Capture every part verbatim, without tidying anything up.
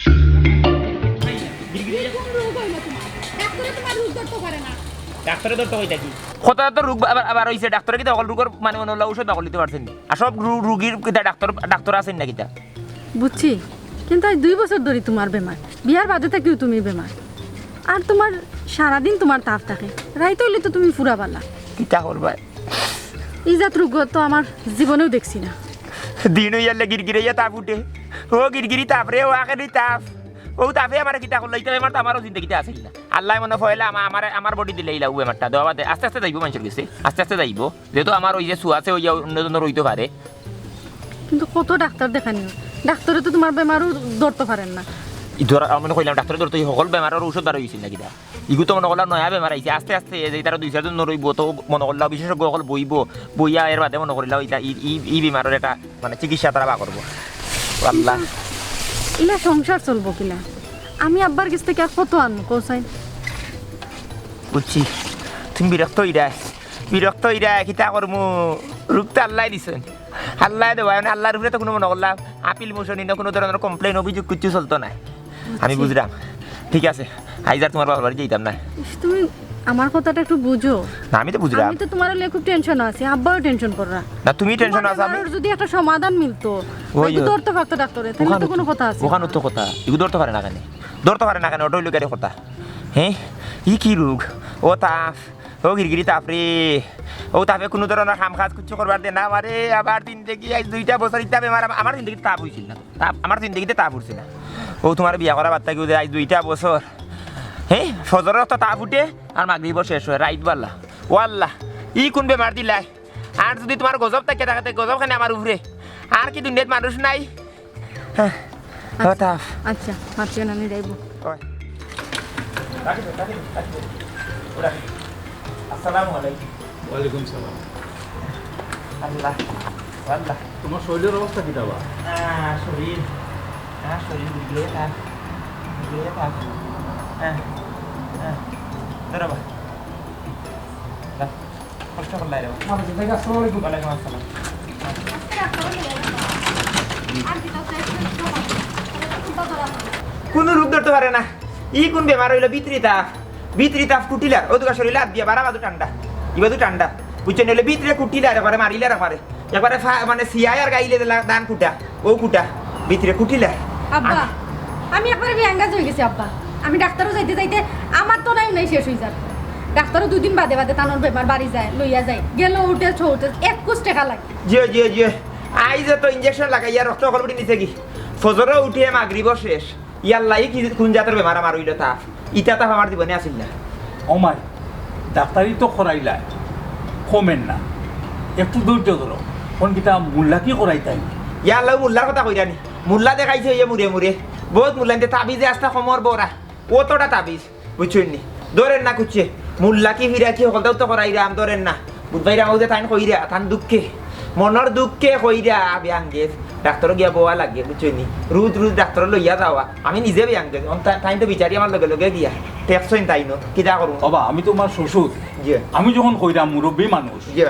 কোন রোগ হইলো তোমার? ডাক্তারে তোমার রোগ ধরতে পারে না। ডাক্তারে ধরতে কইতা কি? কথা তো রোগ আবার, আবার হইছে, ডাক্তারে কিতা হকল রোগর মানে অনলা ঔষধ বার করি দিতে পারছেন নি? আর সব রু-, রুগীর কিতা ডাক্তার, ডাক্তার আছেন না কিতা? বুঝছি, কিন্তু আজ দুই বছর ধরি তোমার বেমার, বিয়ার বাদে থাকিও তুমি বেমার। আর তোমার সারাদিন তোমার তাপ থাকে, রাইত হইলে তো তুমি ফুরা বালা। কিতা করবায়? ই জাত রোগ তো আমার জীবনেও দেখছি না। দিন হইয়ালে গিরগিরাইয়া তাপ উঠে। ও গিরগিরি তাপ রে, ও আখেরি তাপ। ও তাপে আমারে কিতা করলো? ইতা বেমার তো আমারও জিন্দেগিতে আছিল না। আল্লায় মনে ফয়লা আমা-, আমারে, আমার body দিলে ইলা ও বেমারটা। দেওয়া বাদে আস্তে আস্তে যাইবো মানুষের গেছে। আস্তে আস্তে যাইবো। যেহেতু আমার ওই যে সুয়াছে ওই যে অন্য জনের হইতে পারে। কিন্তু কত ডাক্তার দেখানি, ডাক্তারে তো তোমার বেমারও ধরতে পারেন না। ই ধরা, আমি মনে কইলাম ডাক্তারে ধরতে এই হকল বেমারর ঔষধ বার হইছিল না কিতা? ইগু তো মনে করলাম নয়া বেমার আইছে, আস্তে আস্তে যে তারা দুই চারজন নরইব, তো মনে করলাম বিশেষজ্ঞ হকল বইব, বইয়া এর বাদে মনে করিলাম ইটা ই, ই, ই বেমারর একটা মানে চিকিৎসা তারা বার করবো। আল্লাহ। ইলা সংসার চলবো কিলা? আমি আব্বার গেছ থাকি আর কত আনমু, কও চাই? বুঝছি, তুমি বিরক্ত হইরায়, বিরক্ত হইরায়, কিতা করমু? রোগ তো আল্লায় দিছইন, আল্লায় দেওয়া, মানে আল্লার উপরে তো কোনো মনে করলাম আপিল মোশনি না, কোনো ধরনের complain অভিযোগ কিচ্ছু চলতো না। আমি বুঝছি। বুঝলাম, ঠিক আছে, আইজ আর তোমার বাবার বাড়ি যাইতাম না। ইস, তুমি আমার কথাটা একটু বুঝো। না, আমি তো বুঝলাম। আমি তো তোমার লইয়া খুব tension আছি, আব্বাও tension কররা। না, তুমি tension তোমার আছো, আমি বেমারর যদি একটা সমাধান মিলতো, ওই একটু ওই। ধরতে পারতো ডাক্তারে, তাহলে তো ওখানে কোনো তো, কথা আছে ওখানে না। তো কথা, ইগু ধরতে পারে না কেন? ধরতে পারে না কেন? ওটা হইলো গাড়ি কথা। হ্যাঁ, ই কি রোগ? ও তাপ, ও গিরগিরি তাপ রে। ও তাপে কোনো ধরনের কাম কাজ কিচ্ছু করবার দে না আমারে। আমার জিন্দেগি আজ দুইটা বছর ইতা বেমার, আমা-, আমার জিন্দেগিতে তাপ হইছিল না। তাপ, আমার জিন্দেগিতে তাপ উঠছে না। ও তোমার বিয়া করা বার্তা কেউ আজ দুইটা বছর। হ্যাঁ, ফজরর তো তাপ উঠে আর মাগরিবও শেষ হয়, রাইত বালা। ও আল্লাহ, ই কোন বেমার দিলায়? আর যদি তোমার গজব থাকে, থাকে, থাকে গজব খানে আমার উপরে। আর কি দুনিয়াত মানুষ নাই? হ্যাঁ, আচ্ছা, হঠাৎ। আচ্ছা, মাতিও না, আমি যাইব। ওই। রাখি দে, রাখি দে, রাখি দে। ওরা। আসসালামু আলাইকুম। ওয়ালাইকুম সালাম। আল্লাহ, আল্লাহ। তোমার শরীরের অবস্থা কিতা বা? আহ, শরীর, আহ, শরীর বিগড়ে থাক, বিগড়ে থাক। হ্যাঁ, হ্যাঁ। ধরো বা। কষ্ট করলাই রে। আসসালামু আলাইকুম। ওয়ালাইকুম আসসালাম। কোনো রোগ ধরতে পারে না। ই কোন বেমার হইলো? ভিতরি তাপ, ভিতরি তাপ কুটিলার। ও দুগা শরীরে হাত দিয়া বারা বাজু ঠান্ডা, ই বাজু ঠান্ডা। বুঝছেন? হইলে ভিতরে কুটিলার, একবারে মারিলার, একবারে, একবারে ফা-, মানে সিয়াই আর গাইলে দিলা ধান কুটা। ও কুটা, ভিতরে কুটিলা। আব্বা, আমি একবারে বেয়াঙ্গাজ হয়ে গেছি আব্বা। আমি ডাক্তারও যাইতে যাইতে আমার তো নাই নাই শেষ হয়ে যার। ডাক্তারও দুদিন বাদে বাদে তানর বেমার বাড়ি যায়, লইয়া যায়। গেল উঠে ছো উঠে একুশ টাকা লাগে। জিও, জিও, জিও। আইজ তো ইঞ্জেকশন লাগাইয়া রক্ত কলবটি নিছে কি? ফজরও উঠিয়ে মাগরিবও শেষ। ইয়াল্লা, ই কি কোন জাতর বেমার আমার হইলো তাপ? ইতা তাপ আমার জীবনে আছিল না। ও মাই, ডাক্তারি তো করাইলায়, কমের না, একটু ধৈর্য ধরো। কোন কিতা মুল্লা কি করাইতাই? ইয়াল্লা, মুল্লার কথা কইরানি। মুল্লা দেখাইছে হইয়া মুড়ে মুড়ে। বহুত মুল্লা নিতে তাবিজে আস্তা কমর বড়া। অতটা তাবিজ, বুঝছইন নি? ধরেন না কুচ্ছে। মুল্লা কি ফিরা কি হকলতাও তো করাইরাম, ধরেন না। বুধবাই রামাউদে তাইন কইরা, তান দুঃখে, মনর দুঃখে কইরা, আবে আঙ্গেজ, ডাক্তারও গিয়া বওয়া লাগে, বুঝছইন নি? রোজ রোজ ডাক্তারও লইয়া যাওয়া, আমি নিজে বে আঙ্গেজ। অন তা-, তাইন তো বিচারি আমার লগে লগে গিয়া। ঠেকছইন তাইনও, কিতা করমু? বাবা, আমি তোমার শ্বশুর। জি। আমি যখন কইরাম মুরব্বী মানুষ, জি।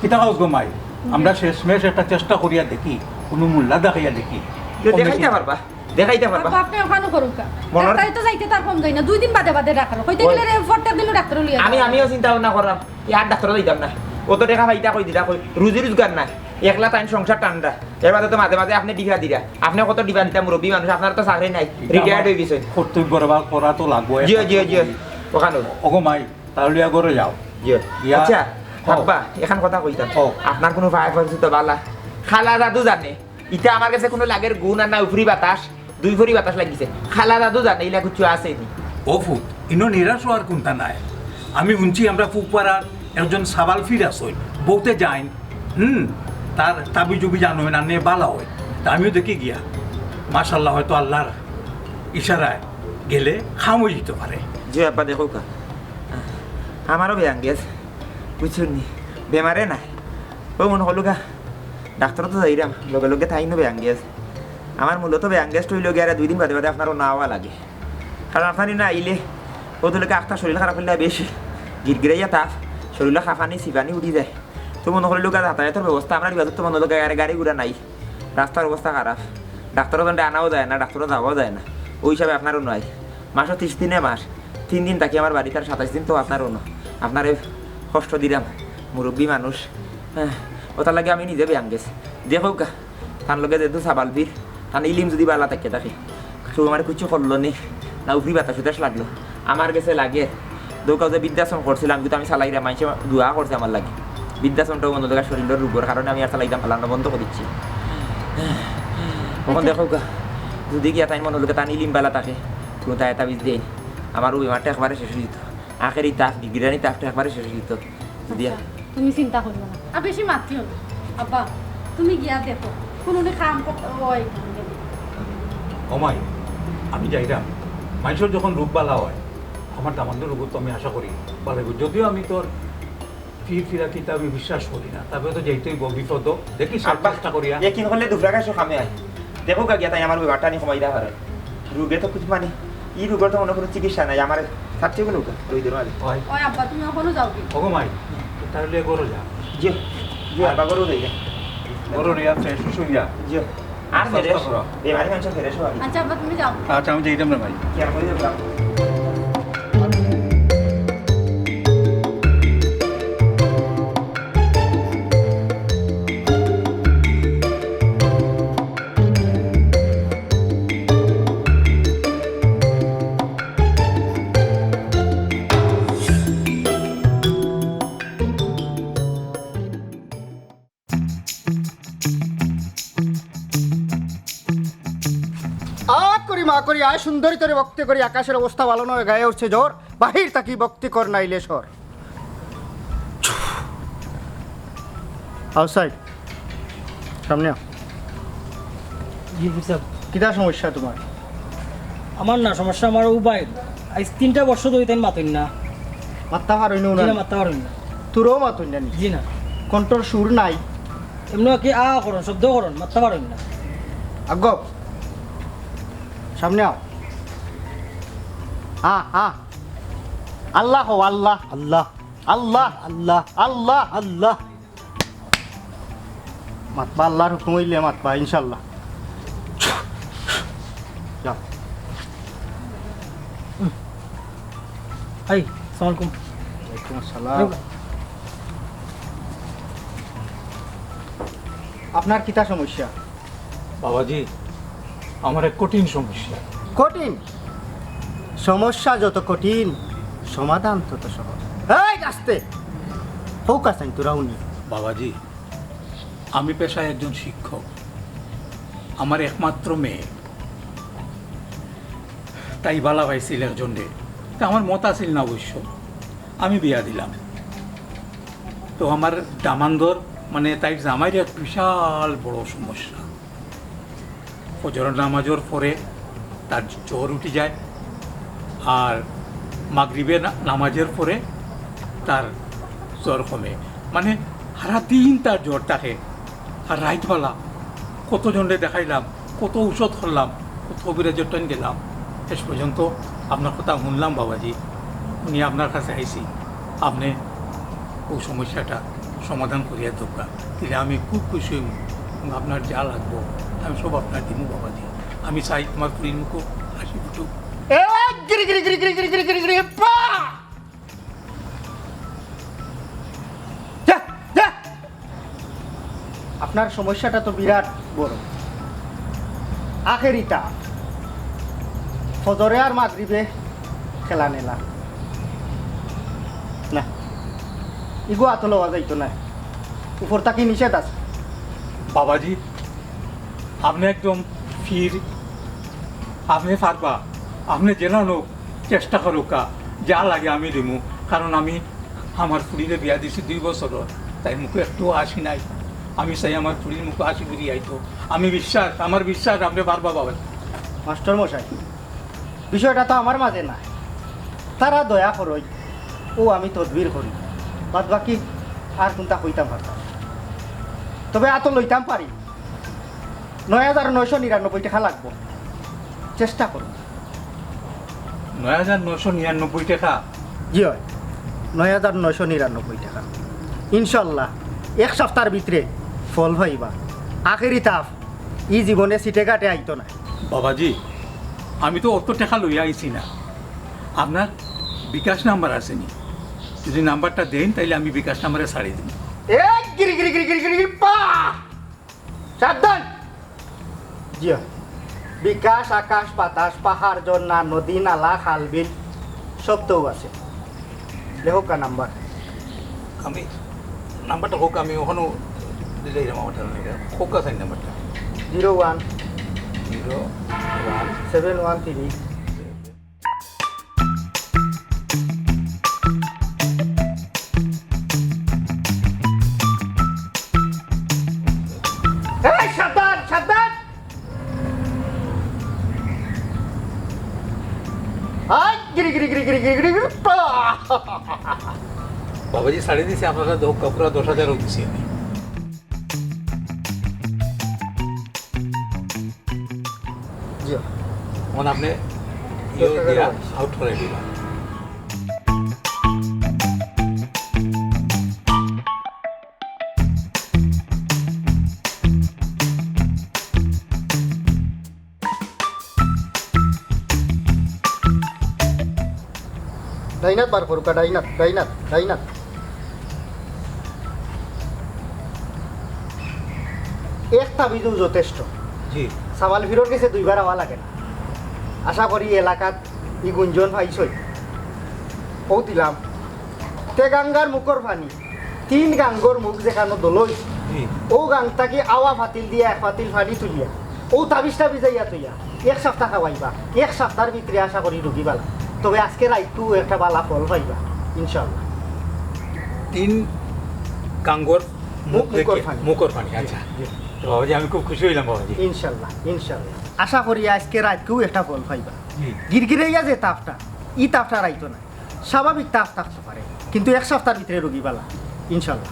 কিতা কাজ গো মাই? আমরা শেষমেশ একটা চেষ্টা করিয়া দেখি, কোনো মুল্লা দেখাইয়া দেখি। জি, কমে দেখাইতে কিনা। পারবা? দেখাইতে পারবা? বাবা, আপনি ওখানে করুন কা? মনোর ডাক্তারে তো যাইতে তার কম যাই না, দুই দিন বাদে বাদে ডাক্তার। কইতে ওই। গেলে রে, ফোরটার দিনও ডাক্তার লইয়া আমি, যাওয়া। আমিও চিন্তা ভাবনা করলাম, এই আর ডাক্তারও যাইতাম না। অত টাকা পাইতা কই দিতা কই, রুজি রোজগার নাই, একলা তাইন সংসার টান্ডা। এর বাদে তো মাঝে মাঝে আপনি ডিভা দিরা, আপনি কত ডিভা নিতা, মুরব্বী মানুষ, আপনার তো চাকরি নাই, এটা রিটায়ার্ড আমার হয়ে গেছে। কর্তব্য বা করা তো লাগবো, জি, এটা জি, তো জি। করি। ওখানে। ওগো মাই, তাহলে ইয়া করে যাও। জি। ইয়া। আচ্ছা, ও। আব্বা, এখান কথা কইতাম। ও। আপনার কোনো ভাই পরিচিত বালা? খালা দাদু জানে। ইটা আমার গেছে কোনো লাগের গুণ আর না, উপরি বাতাস, দুই ফরি বাতাস লাগিছে। খালা দাদু জানে, ইলা কিছু আছে নি? ও ফুত, ইনো নিরাশ হওয়ার কোনটা নাই। আমি শুনছি আমরা ফুকপাড়ার একজন সাবাল ফির আছইন, বউতে যাইন, হুম, তার তাবিজ উবিজ আনো না, নে বালা হয়। তা আমিও দেখি গিয়া, মাশাল্লাহ, হয়তো আল্লাহর ইশারায় গেলে খাম হয়ে যেতে পারে। জি আব্বা, দেখো কা, আমারও বেয়াঙ্গেজ, বুঝছইন নি? বেমারে নাই। ও মনে হলো গা, ডাক্তারও তো যাইরাম, লগে লগে তাইনও বেয়াঙ্গেজ। আমার মূলত বেয়াঙ্গেজ হইল গিয়া, দুই দিন বাদে বাদে আপনারও না আওয়া লাগে। কারণ আপনার না আইলে, ও তো লোকে আখতা শরীর খারাপ হইলে বেশি গিরগিরাইয়া তাপ, শরীরে কাঁপানি, চিপানি উঠি যায়। তো মনে হলো গা, যাতায়াতের ব্যবস্থা, আমরা বিবাদত তো মনে হলো গা, গাড়ি ঘোড়া নাই, রাস্তার অবস্থা খারাপ, ডাক্তারও তো আনাও যায় না, ডাক্তারও যাওয়াও যায় না। অউ হিসাবে আপনারও নয়, মাসো তিরিশ দিনে মাস, তিন দিন থাকি আমার বাড়িত, আর সাতাইশ দিন তো আপনারও না। আপনারে কষ্ট দিরাম, মুরব্বি মানুষ। হ্যাঁ, অটার লাগি আমি নিজে বেয়াং গেছি। দেখউক্কা, তান লগে যেহেতু সাবালবির, তান ইলিম যুদি বালা থাকে থাকে, কেউ আমারে কিচ্ছু করলো নি, না উপরি বাতাস উতাস লাগলো, আমার গেছে লাগে। দৌকাও যে বৃদ্ধাশ্রম করছিলাম, কিন্তু আমি চালাইরাম, মানষে দোয়া করছে আমার লাগি। বৃদ্ধাশ্রমটাও মনো লগে শরীরর রোগর কারণে আমি আর চালাইতাম পারলাম না, বন্ধ করি দিছি। অখন আচ্ছা। দেখউক্কা, যুদি গিয়া তাইন মনো লগে তান ইলিম বালা থাকে, কোনো তাই তাবিজ দেইন, আমার অউ বেমারটা একবারে শেষ অই যেত। আখেরি তাপ, গিরগিরানি তাপটা একবারে শেষ অই যেত। যুদি আচ্ছা, তুমি চিন্তা করিও না। আর বেশি মাতিও না। আব্বা, তুমি গিয়া দেখো, কোনো নে কাম করতে হয়। ও মাই, আমি যাইরাম। মানষর যখন রোগ বালা হয়, আমার দামান্দর রোগ তো আমি আশা করি বালা অইবো। যদিও আমি তোর ফির ফিরা কিতা আমি বিশ্বাস করি না, তবে তো যাইতেই অইবো, বিপদ হোক। দেখি, সব আব্বা, চেষ্টা করিয়া। একিন করলে দুফরা কাশো কামে আয়। দেখউক্কা গিয়া তাইন আমার বেমারটা নি কমাই দেওয়া পারে। রোগে তো কিছু মানে, ই রোগর তো মনো কোনো চিকিৎসা নাই। আমার ছাড়তে গেল রোগ ধরে মারি। হয়। ওই আব্বা, তুমি অখনো যাও কি? ওগো মাই, তাহলে ঘরো যা। জি, জি, আব্বা, ঘরো যাই। ঘরো রিয়া ফ্রেশ হইয়া। জি। আর ফ্রেশ? বেমারি মানুষ ফ্রেশ হয়। আচ্ছা আব্বা, তুমি যাও। আচ্ছা, আমি যাইতাম না ভাই। কি আর করি যাবো? আ করি মা করি, আয় সুন্দরী তোরে ভক্তি করি, আকাশের অবস্থা ভালো নয়, গায়ে উঠছে ঝড়, বাহির থাকি ভক্তি কর নাইলে সর। আউটসাইড, সামনে আও। জি, জি, স্যার। কিতা সমস্যা তোমার? আমার না সমস্যা, আমার উবাইর। আইজ তিনটা বছর ধরি তাইন মাতইন না। মাততা পারইন না জি না, উনার? মাততা পারইন না। তোরও মাতইন না নি? জি না। কণ্ঠর সুর নাই? এমনি কি আ করইন, শব্দ করইন, মাততা পারইন না। আগ, সামনে আও। আ, আ। আল্লাহ কও, আল্লাহ, আল্লাহ, আল্লাহ, আল্লাহ, আল্লাহ, আল্লাহ। মাতবা, আল্লাহর হুকুম অইলে মাতবা, ইনশাআল্লাহ। যাও। এই, আসসালামু আলাইকুম। ওয়ালাইকুম আসসালাম। এই। আপনার কিতা সমস্যা? বাবাজি, আমার এক কঠিন সমস্যা। কঠিন? সমস্যা যত কঠিন, সমাধান তত সহজ। এই আস্তে! হউক আছেন তোরা উনি। বাবাজি, আমি পেশায় একজন শিক্ষক। আমার একমাত্র মেয়ে, তাই বালা পাইছিল একজনরে। তা আমার মত আছিল না অবশ্য, আমি বিয়া দিলাম। তো আমার দামান্দর, মানে, তাইর জামাইর এক বিশাল বড় সমস্যা। ফজর নামাজর পরে তার জ্বর উঠি যায়, আর মাগরিবে না-, নামাজের পরে তার জ্বর কমে। মানে, সারা দিন তার জ্বর থাকে। আর রাইতবেলা কতজনরে দেখাইলাম, কত ঔষধ করলাম, কত কবিরাজর টাইন গেলাম, শেষ পর্যন্ত আপনার কথা শুনলাম বাবাজি, শুনি আপনার কাছে আইছি। আপনি অউ সমস্যাটা সমাধান করিয়া দেউক্কা, তাইলে আমি খুব খুশি অইমু এবং আপনার যা লাগবো আমি সব আপনার দিমু বাবাজি। আমি চাই আমার ফুরির মুখো হাসি ফুটুক। এ, গিরি, গিরি, গিরি, পা! যা, যা। আপনার সমস্যাটা তো বিরাট বড়। আখেরি তাপ। ফজরে আর মাগরিবে খেলা নেলা। না, ইগু আতো লওয়া যাইতো না। উপর থাকি নিষেধ আছে। বাবাজি, আপনি একদম ফির, আপনি পারবা, আপনি যেলান অউক, চেষ্টা করউক্কা, যা লাগে আমি দিমু, কারণ আমি আমার ফুরিরে বিয়া দিছি দুই বছর, তাইর মুখো একটু হাসি নাই। আমি চাই আমার ফুরির মুখো হাসি ফুরি আইতো। আমি বিশ্বাস, আমার বিশ্বাস আপনি পারবা বাবা। মাস্টার মশাই, বিষয়টা তো আমার মাঝে না, তারা দয়া করই, অউ আমি তদবির করি, বাদ বাকি আর কুনটা কইতাম পারতাম না। তবে আতো লইতাম পারি, নয় হাজার নয়শো নিরানব্বই টেকা লাগবো, চেষ্টা করো। নয় হাজার নয়শো নিরানব্বই টেকা? জি অয়, নয় হাজার নয়শো নিরানব্বই টেকা। ইনশাল্লাহ, এক সপ্তাহর ভিতরে ফল পাইবা। আখেরি তাপ, ই জীবনে সিটে ঘাটে আইতো না। বাবাজি, আমি তো অত টেকা লইয়া আইছি না। আপনার বিকাশ নাম্বার আছে নি? যদি নাম্বারটা দেইন, তাইলে আমি বিকাশ নাম্বারে ছাড়ি দিমু। এই গিরি গিরি গিরি গিরি গিরি গিরি, পা! সাবধান! জি অয়। বিকাশ, আকাশ, বাতাস, পাহাড়, ঝর্ণা, নদী, নালা, খাল, বিল, সব তো আছে। লেখক কা নাম্বার? আমি নাম্বারটা হোক, আমি ওখানেও দিলে এরকম আমার ধারণা এটা। হোক কা সাইন নাম্বারটা? Zero one zero one seven one three. এই, সাবধান, সাবধান! আই, গিরি, গিরি, গিরি, গিরি, গিরি, গিরি, গিরি। বাবাজি, ছাড়ি দিছি, আপনারা দ-, পুরা দশ হাজার দিছি আমি। জি। এখন আপনি ইয়ে দিয়া আউট করে দিবা। ডাইনাত বার করুকা, ডাইনাত, ডাইনাত, ডাইনাত। এক তাবিজও যথেষ্ট। জি। সাবাল ফিরোর গেছে দুইবার আওয়া লাগে না। আশা করি এলাকাত ই গুঞ্জন পাইছই। ও দিলাম। তে গাঙ্গার মুখর পানি, তিন গাঙ্গর মুখ যেখানো দলই, জি। ও গাং থাকি আওয়া ফাতিল দিয়া এক ফাতিল পানি তুলিয়া, ও তাবিজটা ভিজাইয়া তুইয়া, এক সপ্তাহ খাওয়াইবা। এক সপ্তাহর ভিতরে আশা করি রুগী বালা। তবে আজকে রাইতকু একটা বালা ফল পাইবা, ইনশাআল্লাহ। তিন গাঙ্গর মুখ মুখ দেখে, মুখর পানি। মুখর পানি, আচ্ছা। জি। তো বাবাজি, আমি খুব খুশি হইলাম বাবাজি। ইনশাআল্লাহ, ইনশাআল্লাহ। আশা করি আজকে রাইতকু একটা ফল পাইবা। জি। গিরগিরাইয়া যে তাপটা, ই তাপটা রাইতো না। স্বাভাবিক তাপ থাকতে পারে, কিন্তু এক সপ্তাহর ভিতরে রোগী বালা, ইনশাআল্লাহ।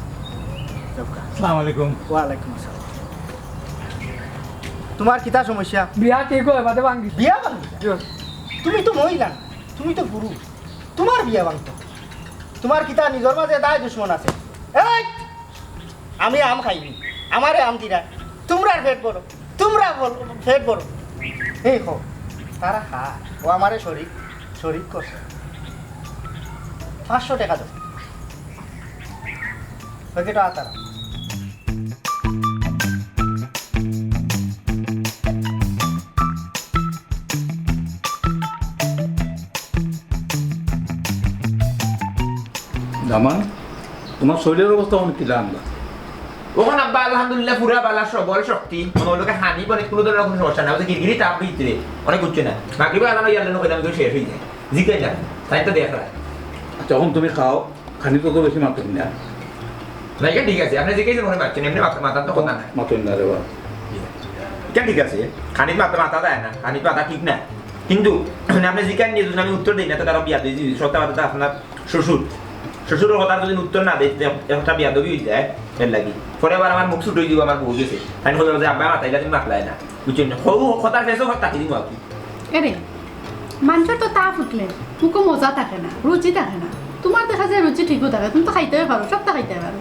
যাউক্কা। আসসালামু আলাইকুম। ওয়ালাইকুম আসসালাম। তোমার কিতা সমস্যা? বিয়া ঠিক হয়, বাদে ভাঙ্গি। বিয়া ভাঙ্গি? জি। তুমি তো মহিলা না, তুমি তো পুরুষ। তোমার বিয়া ভাঙতো? তোমার কিতা নিজর মাঝে দায় দুশমন আছে? এই! আমি আম খাইনি, আমারে আম দিরা। তোমরার পেট বড়, তোমরা বল-, পেট বড়। এই হো, তারা খা, ও আমারে শরিক, শরিক করছে। পাঁচশো টাকা দাও। প্যাকেট আতারা। দামান, তোমার শরীরের অবস্থা অনেক কিলা আনলা? ওখানে আব্বা আলহামদুলিল্লাহ পুরা বালা সবল শক্তি, মনে হলো কি হানি বলে কোনো ধরনের কোনো সমস্যা নাই, ওদের গিরগিরি তাপ ভিতরে অনেক উঠছে না। মাগরিব আলানো ইয়াল্লানো কইলাম তো শেষ হয়ে যায়, জিকাই না, তাই তো দেখা। আচ্ছা, এখন তুমি খাও, খানি তো বেশি মাত্র না। না, এটা ঠিক আছে, আপনি জিকাইছেন মনে পাচ্ছেন, এমনি মাথা, মাথার তো কথা না। মাত্র না রে বাবা। এটা ঠিক আছে, খানির মাথা, মাথা দেয় না, খানির মাথা ঠিক না। কিন্তু মানে আপনি জিকান নিয়ে যদি আমি উত্তর দিই না, তো তারা বিয়া দিয়ে দিবি, সত্য মাথা তো আপনার শ্বশুর, শ্বশুরের কথা যদি উত্তর না দেয়, তে একটা বিয়াদবি হয়ে যায়, এর লাগি। পরে আবার আমার মুখ ছুট হয়ে দিব, আমার বউ গেছে। তাই হলো যে আব্বা মাথায় তুমি মাতলায় না, বুঝছেন না? হউ কথার ফেসও তাকে দিব আপনি। এরে, মানুষের তো তা ফুটলে মুখো মজা থাকে না, রুচি থাকে না। তোমার দেখা যায় রুচি ঠিকও থাকে, তুমি তো খাইতেও পারো, সবটা খাইতে পারো।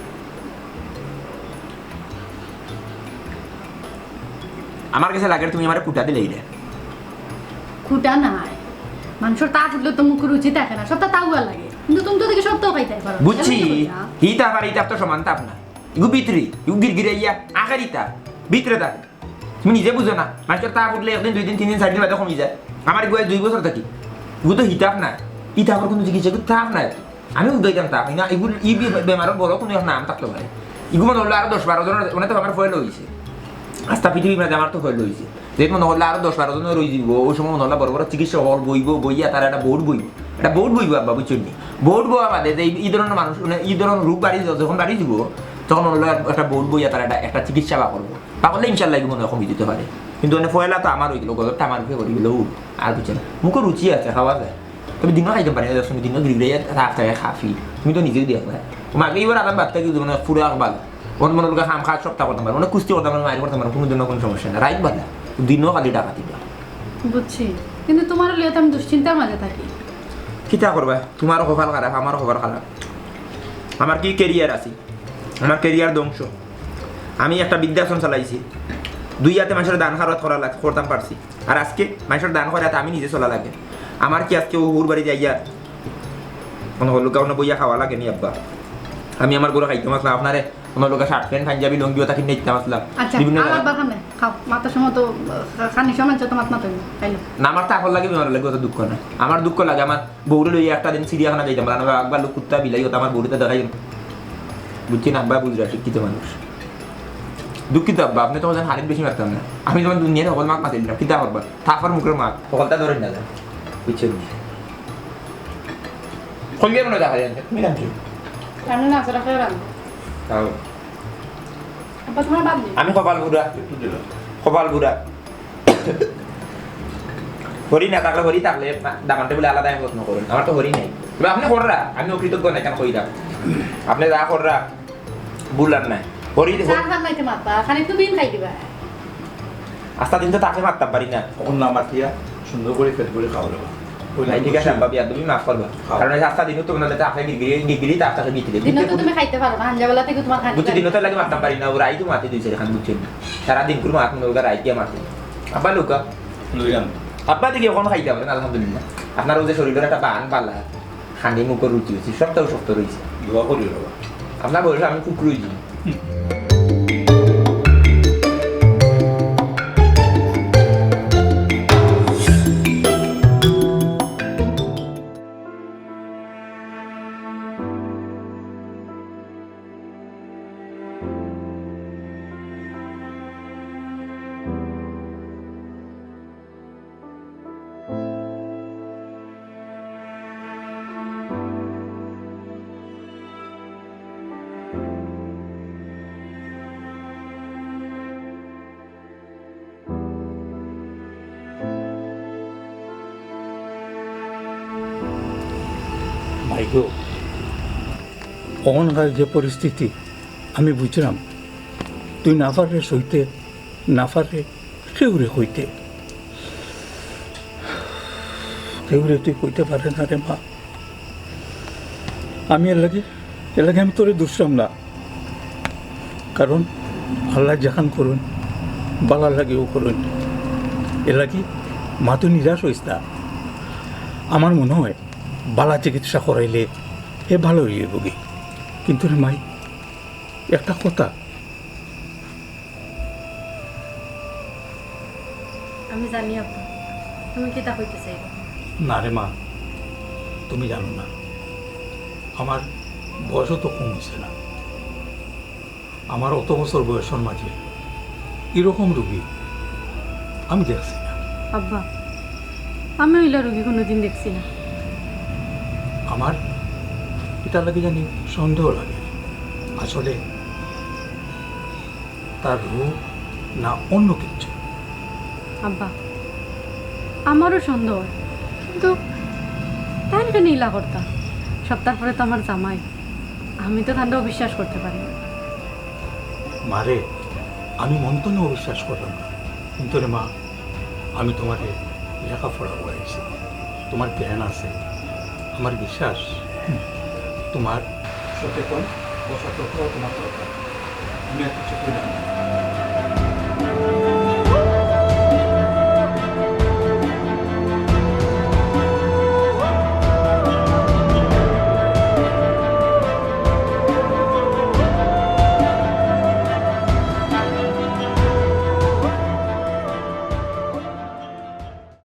আমার কাছে লাগে তুমি আমারে কুটা দিলে এটা। কুটা নাই, মানুষের তা ফুটলে তো মুখে রুচি থাকে না, সবটা তাওয়া লাগে, কিন্তু তুমি তো দেখি সবটাও খাইতে পারো। বুঝছি, এমন তো না। হি তাপ আর এই তাপ তো সমান তাপ না। ইগু ভিতরে, ইগু গিরগিরাইয়া, আখেরি তাপ, ভিতরে তাপ। তুমি নিজে বুঝো না, মানুষের তা ফুটলে একদিন, দুই দিন, তিন দিন, চার দিন বাদে কমি যায়। আমার এগুলো দুই বছর থাকি, ইগু তো হিতাপ না, ই তাপর কোনো চিকিৎসা, ইগু তাপ নাই। আমি উদ্যোগিতাম তাপ না, ইগু ই বে-, বেমারর বড় কোনো এক নাম থাকতে পারে। ইগু মনে হলো আরো দশ বারো জনের, মানে তো আমার ফয়েল হয়েছে, আস্তা পৃথিবীর মাঝে আমার তো ফয়েল হয়েছে। যে মনে হলো আরো দশ বারো জনের রয়ে দিব, ওই সময় মনে হলো বড় বড় চিকিৎসক হল বইব, বইয়া তারা একটা বোর্ড বইব, একটা বোর্ড বইব আব্বা, বুঝছেন নি? বোর্ড বওয়া বাদে যে এই, এই ধরনের মানুষ, মানে এই ধরনের রোগ বাড়ি যখন বাড়ি দিব, তখন মনে হলো একটা বোর্ড বইয়া তারা একটা, একটা চিকিৎসা বা করবো। পাকলে ইনশাল্লাহ এগুলো মনে হয় কমে যেতে পারে। কিন্তু মানে পয়লা তো আমার হয়ে গেল, গজবটা আমার উপরে পড়ে গেল, ও আর কিছু না। মুখে রুচি আছে, খাওয়া যায়। তবে দিনও খাইতে পারে না, দশ মিনিট দিনও গিরি গিরি রাখ থাকে খাফি। তুমি তো নিজেও দিয়ে খাবে। ও মাকে এবার আরাম বাদ থাকি মানে পুরো আকবাল। ওর মনে লোক খাম খাওয়া সপ্তাহ করতে পারে, মানে কুস্তি করতে পারে, মারি করতে পারে, কোনো দিনও কোনো সমস্যা নেই। রাইত বাদে দিনও খালি ডাকাতি করে। বুঝছি, কিন্তু তোমার লিয়ে তো আমি দুশ্চিন্তার মাঝে থাকি। কিতা করবা? তোমারও কপাল খারাপ, আমারও কপাল খারাপ। আমার কি ক্যারিয়ার আছে? আমার ক্যারিয়ার ধ্বংস। আমি একটা বৃদ্ধাশ্রম চালাইছি, দুই আতে মানষর দান খাওয়াত করা লাগ-, করতাম পারছি। আর আজকে মানষর দান করাত আমি নিজে চলা লাগে। আমার কি আজকে অউ হউর বাড়ি যাইয়া অনো হকলর লগে বইয়া খাওয়া লাগে নি আব্বা? আমি আমার ঘরো খাইতাম আছলাম, আপনারে অনো লগে শার্ট প্যান্ট, পাঞ্জাবি, লুঙ্গি অতা কিনিয়া দিতাম আছলাম। আচ্ছা, বিভিন্ন আর জাগা। আব্বার খান নাই, খাও। মাতার সময় তো, আহ, খানির সময় মানষে তো মাত মাতইন, খাইলো। না, আমার তো আপন লাগে, বেমার লাগে, অত দুঃখ নাই। আমার দুঃখ লাগে, আমার বউরে লইয়া একটা দিন চিড়িয়াখানা যাইতাম, মানে, বাঘ, ভাল্লুক, কুত্তা, বিলাই, অতা আমার বউরে তো দেখাইতাম। বুঝছি না, আব্বা বুঝরা, শিক্ষিত মানুষ। দুঃখিত আব্বা, আপনে তো হানিত বেশি মাততাম না। আমি যেমন দুনিয়ার হকল মাত মাতিলাম, কিতা করবা? থাপড় মুখর মাত, হকলতা ধরে না যায়। বুঝছেন? কইলে মনে দেখা যায় না, তুমি জানছো? আমি না, সেটা খেয়ে রাখবো। তাও। আব্বা, তোমার বাদ নেই। আমি কপাল বুড়া। একটু দিলাম। কপাল বুড়া। হরি না থাকলে, হরি থাকলে না, দামান্ডে বলে আলাদা আমি প্রশ্ন করুন। আমার তো হরি নাই। এবার আপনে কররা, আমি অকৃতজ্ঞ নাই, কেন কইরা? আপনে যা কররা, ভুল আর নাই। হরি, চা খান নাইতে মাতবা, খালি তুমি খাই দিবা। আস্তা দিন তো তাকে মাততাম পারি না। অখন না মাতিয়া সুন্দর করি পেট ভরি খাও রে বা। ওই ভাই, ঠিক আছে, আব্বা, বিয়াদবি মাফ করবা। খাও। কারণ এই আস্তা দিনও তো মনে হয় তাকে গিরগিরি, গিরগিরি তার তাকে বিক্রি। দিনও তো তুমি খাইতে পারো না, হাঞ্জাবেলা থেকে তোমার খাইতে বুঝছি, পারো দিনও তো না। লাগে মাততাম পারি না, ওরাই তো মাতে দিছে এখান, বুঝছেন? সারা দিন করে মাত মনে হয় রাইত গিয়া মাতে। আব্বা লুকা। লইলাম। আব্বা দেখি অখন খাইতে পারেন, আলহামদুলিল্লাহ। আপনার ওই যে শরীরের একটা বান বালা, খানি মুখর রুচি হয়েছে, শক্ত শক্ত রয়েছে। দোয়া করি বাবা। আপনার বয়সে আমি কুকুর হয়েছি। মাইগো, অখনকার যে পরিস্থিতি, আমি বুঝলাম, তুই না পারলে সইতে, না পারলে কেউরে কইতে। কেউরে তুই কইতে পারে না রে মা। আমি এর লাগি, এর লাগি আমি তোরে দুষলাম না। কারণ আল্লায় যেখান করইন, বালার লাগিউ করইন। এর লাগি মা তুই নিরাশ হইস না। আমার মনে হয় বালা চিকিৎসা করাইলে হে ভালা অইবগি। কিন্তু রে মাই, একটা কথা, আমি জানি আব্বা, তুমি কিতা কইতে চাইরায়। না রে মা, তুমি জানো না, আমার বয়সও তো কম হইছে না। আমার অত বছর বয়সর মাঝে এরকম রুগী আমি দেখছি না। আব্বা, আমি অইলা রুগী কোনোদিন দেখছি না। আমার ইটার লাগি জানি সন্দেহ লাগে। আসলে তার রূপ না অন্য কিছু। আব্বা, আমারও সন্দেহ হয়, কিন্তু তাইন কেনে ইলা করতা? সপ্তাহ পরে তো আমার জামাই, আমি তো তানরে অবিশ্বাস করতে পারি না। মারে, আমি মন থনে অবিশ্বাস করলাম না, কিন্তু রে মা, আমি তোমারে লেখাপড়া করাইছি, তোমার জ্ঞান আছে, আমার বিশ্বাস তোমার সচেতন ও সতর্ক তোমার দরকার। আমি আর কিছু কইলাম না।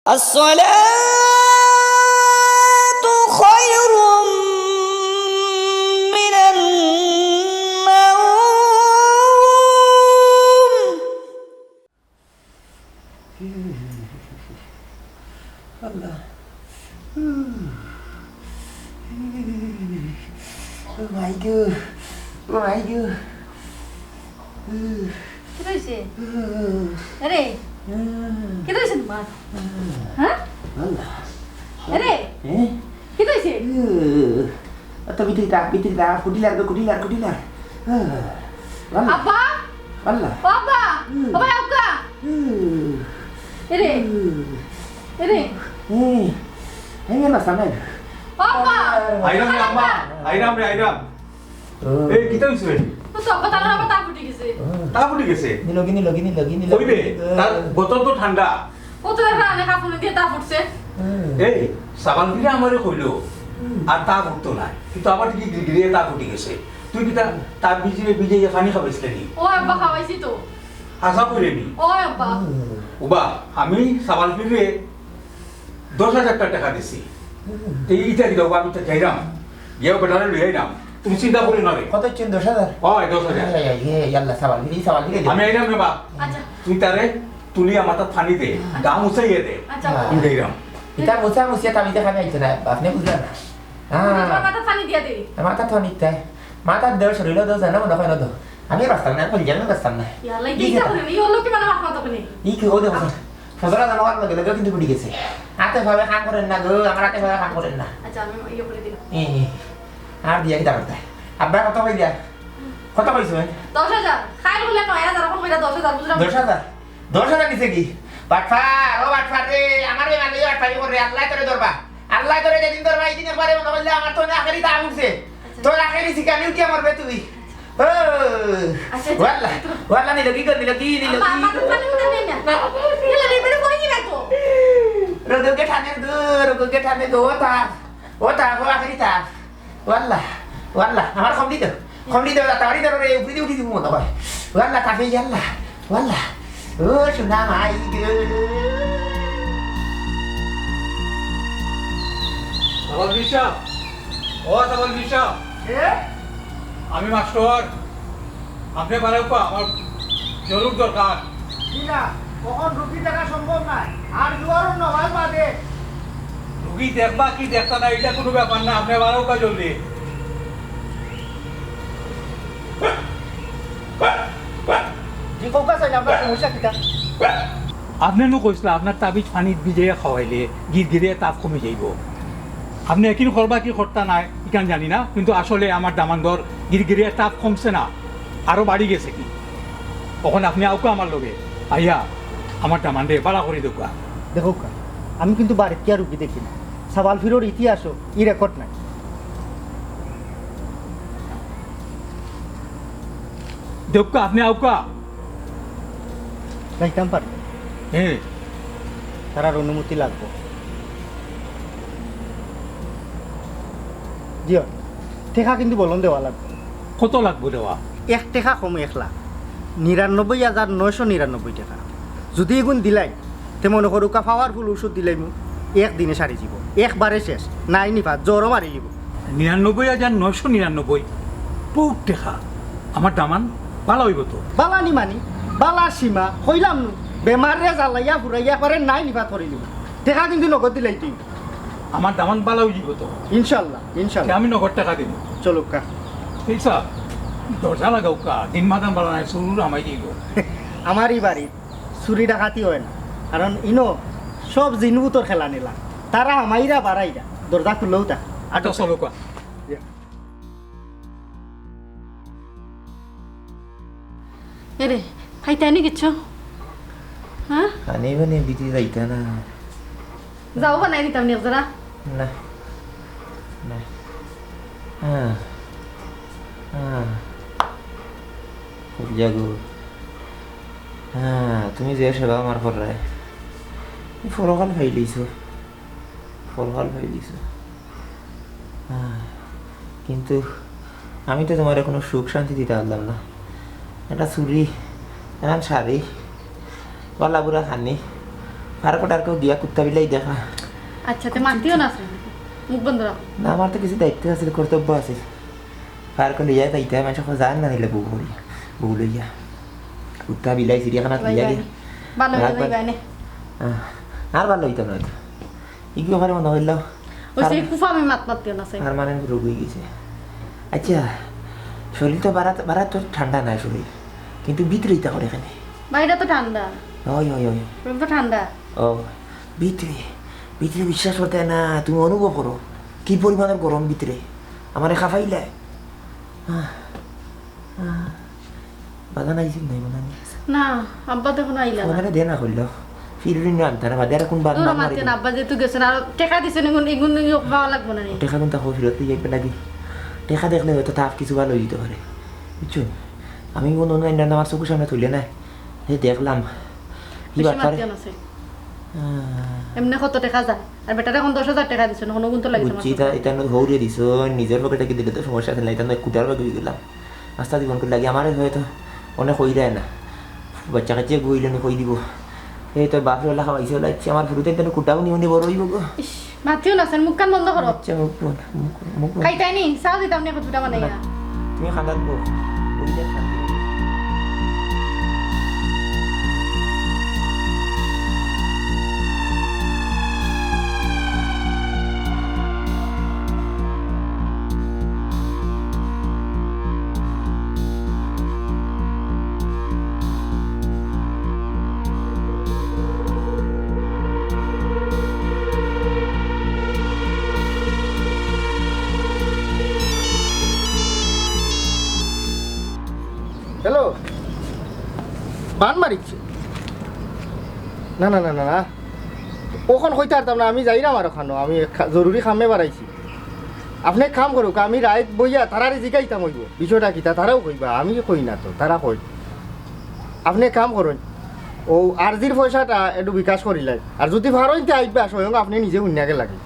الصلاة خير من النوم. আল্লাহ। ও মাই গো, ও মাই গো। কিতা অইছে? আরে, কিতা অইছে তোমার? হ্যাঁ? আল্লাহ। আরে, এ? কিতা অইছে? আহ, আচ্ছা, ভিতরে যা, ভিতরে যা, কুটিলার গো, কুটিলার, কুটিলার। আহ, আল্লাহ। আব্বা? আল্লাহ। ও আব্বা! হুম। ও ভাই, আব্বা! হুম। এরে। হুম। এরে। এই, এই, এই, না, সামনে। ও আব্বা! আইরাম রে আম্মা, আইরাম রে, আইরাম। ও। এই, কিতা অইছে রে? ও তো আব্বা, তার আবার তাপ উঠি গেছে। তাপ উঠি গেছে। নিলগি, নিলগি, নিলগি, নিলগি। কইবে, তার বোতল তো ঠান্ডা। কত দেখা আনে কাপড় দিয়ে তাপ উঠছে। এই, সাবাল ফিরে আমারে কইলো, আর তাপ উঠতো না। কিন্তু আমার কি গিরগিরে তাপ উঠি গেছে। তুই কিতা তাপ ভিজিয়ে ভিজিয়ে পানি খাওয়াইছিলে নি? ও আব্বা, খাওয়াইছি তো। হাছা কইরে নি? ও আব্বা। উবা, আমি সাবাল ফিরে দশ হাজার টেকা দিছি। এই ইটা দিলে আমি তো যাইরাম। গিয়া বেটারে লই আইরাম। তুমি চিন্তা করিও না রে। কত হইছে? দশ হাজার? অয়, দশ হাজার। এই, এই, এই, আল্লাহ, সাবাল ফিরে, সাবাল ফিরে দে। আমি আইরাম রে বা। আচ্ছা। তুই তারে তুলি আমার তাত পানি দে। আচ্ছা। গা মুছাইয়া দে। আচ্ছা। আমি যাইরাম। ইটা মুছা মুছিয়া তাবিজে খাবে আইতো না, আপনে বুঝলেন না? হ্যাঁ। তোমার মাথাত পানি দিয়া দে। আমার মাথাত পানি দিতে। মাথাত দেও, শরীরও দেও, জানো মনে হয় না দেও। আমি বাঁচতাম না, আমি যাবো, বাঁচতাম না। ইয়াল্লা, কি কি ইচ্ছা করে? এই ওর লোকে মানে মাথা মাথা করে। ই কি, ও দেখো। ফজরা জানো আর লগে লগে কিন্তু উঠি গেছে। হাতে ভাবে কাম করেন না গো, আমার হাতে ভাবে কাম করেন না। আচ্ছা, আমি ইয়ে করে দিলাম। এ, এ। আর দিয়া কিতা করতে? আব্বা কত কই দিয়া? কত কইছো? দশ হাজার। খাই বলে নয় হাজার, এখন কইরা দশ হাজার, বুঝলাম। দশ হাজার? দশ হাজার নিছে কি? বাটফার, ও বাটফার রে, আমার এই মালে বাটফারি করে, আল্লাহ তোরে ধরবা। আল্লাহ তোরে যেদিন ধরবা, এই দিন একবারে মনে করলে আমার তো না আখেরি দাম উঠছে। আচ্ছা। তোর আখেরি শিকানি উঠিয়া মরবে তুই। ও, আচ্ছা, আচ্ছা। ওয়াল্লা, ওয়াল্লা নিল কি গো, নিল কি, নিল আম্মা, কি? আমার তো পানি উঠে নেই না। নিল, নিল, বেটা পড়ে কি রাখবো? রোগকে ঠানে দো, রোগকে ঠানে দো, ও তা, ও তা, ও আখেরি তা। ওয়াল্লা, ওয়াল্লা, আমার কম দিত, কম দিত, তাড়াতাড়ি ধরো রে, উপরে দিয়ে উঠি দিব মনে হয়। ওয়াল্লা, তাপে আল্লাহ, ওয়াল্লা। ও সোনা মাই গো। সাবাল বিশা, ও সাবাল বিশা। কে? আমি মাস্টার, আপনে বাড়াউক্কা, আমার জরুর দরকার। জি না, অখন রুগী দেখা সম্ভব নায়, আর জোয়ারও নওয়াজ বাদে। রুগী দেখবা কি দেখতা না, ইটা কুনু ব্যাপার না, আপনে বাড়াউক্কা জলদি। জি, কউক্কা চাইন, আপনার সমস্যা কিতা? আপনে নু কইছলা, আপনার তাবিজ পানিত ভিজাইয়া খাওয়াইলে গিরগিরে তাপ কমি যাইবো। আপনে একিন করবা কি করতা নায়, ইখান জানি না, কিন্তু আসলে আমার দামান্দর গিরগিরে তাপ কমছে না, আরো বাড়ি গেছে কি। অখন আপনে আউক্কা আমার লগে, আইয়া আমার দামান্দরে বালা করি দেউক্কা। দেখউক্কা, আমি কিন্তু বাড়িত গিয়া রুগী দেখি না। সাবাল ফিরোর ইতিহাসও ই রেকর্ড নাই। দেখউক্কা, আপনে আউক্কা। যাইতাম পারি? হ্যাঁ। তারার অনুমতি লাগবো। জি অয়। টেকা কিন্তু বলন দেওয়া লাগবো। কত লাগবো দেওয়া? এক টেকা কম এক লাখ। নিরানব্বই হাজার নয়শো নিরানব্বই টেকা। যদি ইগুন দিলাই, তে মনো করউক্কা পাওয়ারফুল ঔষধ দিলাইমু, এক দিনে সারি যিবো, একবারে শেষ, নাই নিফাত, জ্বরও মারি যিবো। নিরানব্বই হাজার নয়শো নিরানব্বই, বউত টেকা। আমার দামান বালা অইবো তো? বালা নি মানি, বালার সীমা, কইলাম নু, বেমাররে জ্বালাইয়া ফুরাইয়া একবারে নাই নিফাত করি দিবো। টেকা কিন্তু নগদ দিলাই তুই। আমার দামান বালা অই যিবো তো? ইনশাল্লাহ, ইনশাল্লাহ। আমি নগদ টেকা দিমু। চলউক্কা। এই সাব, দরজা লাগাউক্কা, দিন মাদান বালা নাই, চুর হামাই যিবো। আমারই বাড়ি। চুরি ডাকাতি অয় না, কারণ ইনো সব জিন-ভূতর খেলা-নেলা। তারা হামাইরা বারাইরা, দরজা খুললেউ তা। আচ্ছা, চলউক্কা। এরে, খাইতায় নি কিচ্ছু? হ্যাঁ? পানি বানি দিতে যাইতা না। যাও বানাই দিতাম নি এক জরা। না। না। হ্যাঁ। হ্যাঁ। খুব জাগো। হ্যাঁ, তুমি যে সেবা আমার কররায়, তুমি পরকাল পাইলিছো। পরকাল পাইলিছো। হ্যাঁ, কিন্তু আমি তো তোমারে কুনু সুখ শান্তি দিতা পারলাম না। একটা চুরি, এখান শাড়ি, বালা বুরা খানি, ফারকো টারকো গিয়া কুত্তা বিলাই দেখা। আচ্ছা, তে মাতিও না, মুখ বন্ধ রাখো। না, আমার তো কিছু দায়িত্ব আছিল, কর্তব্য আছিল। ফারকো লইয়া যাইতা, মানুষ জান না নিলে বউ করি, বউ লইয়া। কুত্তা বিলাই চিড়িয়াখানাত লইয়া গিয়া। ভালো হয়ে যাইবা নে। আহ, আর ভালো অইতো না অইতো। ইগু ব্যাপারে মনে অইলো। ওই সেই ফুফা আমি মাত মাতিও না, সেই। পার্মানেন্ট রোগ অই গেছে। আচ্ছা, শরীর তো বারা, বারা তো ঠান্ডা নায় শরীর, কিন্তু ভিতরে ইতা করে কেনে? বাইরে তো ঠান্ডা। ওই, ওই, ওই। শরীর তো ঠান্ডা। ও, ভিতরে, ভিতরে বিশ্বাস করতে না, তুমি অনুভব করো কি পরিমাণের গরম ভিতরে। আমারে খাফাইলায়। আহ, আহ। বাজান আইছিল নাই মনে হয়? না, আব্বা তো এখনো আইলা না। ওনারে দে না করলো। ফিরুরি নিয়ে আনতে না, বাদে আর কোন বাদ দূর না আমার মারি। আব্বা যেহেতু গেছেন, আর টেকা দিছেন, এগুন, এগুন নিয়ে পাওয়া লাগবো না নি। টেকা কোনটা হোক, ফিরত দিয়ে যাইবে নাকি? টেকা দেখলে হয়তো তাপ কিছু ভালো হইতে পারে, বুঝছো? আমি কুনু অন্য আমার চকুর সামনে তুলে নাই। হে দেখলাম। কি বেশি বাটপারে। মাতিও না, সই। আহ। এমনে কত টেকা যায়? আর বেটারে অখন দশ হাজার টেকা দিছো, অখন গুনতো লাগি বুঝছি, ইতা, ইতা নু হৌরে দিছো, নিজর পকেটে কি দিলে তো সমস্যা আছে না, ইতা নু কুটার বাকি গেলাম। আস্তা জীবন করে লাগি, আমারে হয়তো অনেক কই দেয় না। বাচ্চা কাচ্চা গইলে নি কই দিব। এই তোর বাপরে ওলা খাওয়াইছে, ওলা ইচ্ছে আমার ফুরুতে ইতা নু কুটাও নি, উনি বড় অইব গো। ইস, মাতিও না, সই, মুখ কান বন্ধ করো। আচ্ছা, মুখ বন্ধ, মুখ, মুখ বন্ধ। খাইতাই নি, চাও দিতাম নি, কতটা বানাইয়া। না, তুমি খান্দাত বউ। হ্যালো, বান মারিছে? না, না, না, না, না, অখন কইতে পারতাম না, আমি যাইরাম আর অখানো, আমি এক খা-, জরুরি কামে বারাইছি। আপনে এক কাম করউক, আমি রাইত বইয়া তারারে জিকাইতাম অইব, বিষয়টা কিতা, তারাও কইবা, আমি কই না তো, তারা কই। আপনে এক কাম করইন, অউ আরজির পয়সাটা একটু বিকাশ করিলাইন, আর যুদি পারইন তে আইবা, স্বয়ং আপনে নিজে হুনিয়া গেলাগি।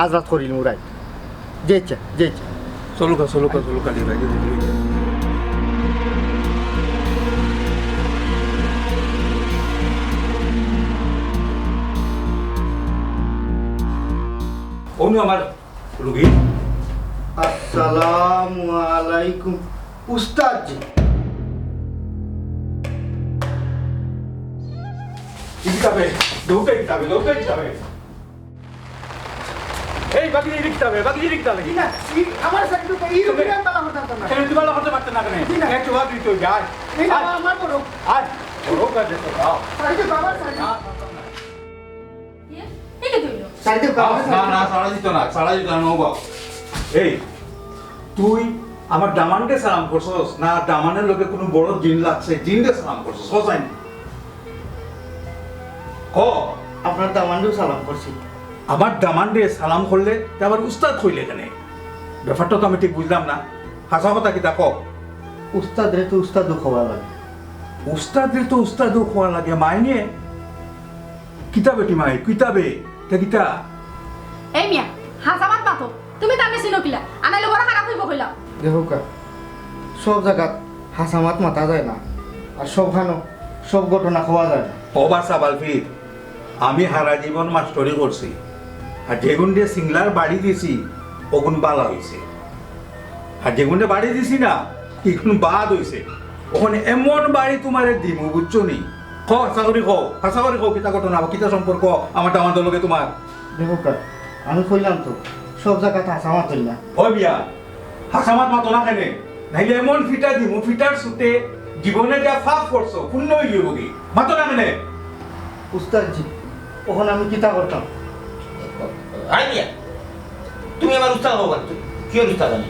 আজ রাত করিল মুরাই। জি আচ্ছা, জি আচ্ছা। চলুকা, চলুকা, চলুকা, জি ভাই, জি ভাই। অনু আমার রুগী। আসসালামু আলাইকুম। উস্তাদ জি। কিতাবে, দৌড়ে কিতাবে, দৌড়ে কিতাবে। এই, বাকি এই কিতাবে, বাকি এই কিতাবে। জি না, ই-, আমার স্যার একটু এই তুমি রুগীর আমি বালা করতে পারতাম না। কেন তুমি বালা করতে পারতে না কেন? জি না। একটু বাকি তুই যা। এই না, আয়। আমার বড়। আয়। বড় কাজে তো যাও। স্যার, এই যে বাবা, স্যার। না, না, না। ইয়ে, এই কে তুই? স্যার, এই যে বাবা, না, স্যার। না, ছাড়া দিত না, ছাড়া দিত না, নো বাবা। এই, তুই আমার দামানরে সালাম করছস না দামানর লগে কুনু বড় জিন লাগছে, জিনরে সালাম করছস? ক চাইন। ক। আপনার দামানরেও সালাম করছি। আমার দামানরে সালাম করলে তে আবার উস্তাদ কইলে কেনে? ব্যাপারটা তো আমি ঠিক বুঝলাম না। হাছা কথা কিতা ক? উস্তাদরে তো উস্তাদও কওয়া লাগে। উস্তাদরে তো উস্তাদও কওয়া লাগে, মাইনে? কিতাবে কি মাই? কিতাবে? তে কিতা? এই মিয়া, হাছা মাত মাতো। তুমি তানরে চিনো কিলা? আনাইলে বড় খারাপ অইবো কইলাম। দেখউক্কা, সব জাগাত হাছা মাত মাতা যায় না, আর সবখানো সব ঘটনা কওয়া যায় না। ও বা সাবালফির, আমি হারা জীবন মাস্টরি করছি, আর যেগুনরে সিংলার বাড়ি দিছি, অগুন বালা অইছে, আর যেগুনরে বাড়ি দিছি না, ইগুন বাদ অইছে। অখন এমন বাড়ি তুমারে দিমু, বুঝছো নি? ক, হাছা করি ক, হাছা করি ক, কিতা ঘটনা, কিতা সম্পর্ক আমার দামান্দর লগে তুমার? দেখউক্কা, আমি কইলাম তো, সব জাগাত হাছা মাত অয় না। ওই মিয়া, হাছা মাত মাতো না কেনে? নাইলে এমন ফিটা দিমু, ফিটার সুতে জীবনে যা পাপ করছো, পুণ্য অইবো কি? মাতো না কেনে? উস্তাদ জি, অখন আমি কিতা করতাম? আরে মিয়া, তুমি আমার উস্তাদ অইবা, কিওর উস্তাদ আমি?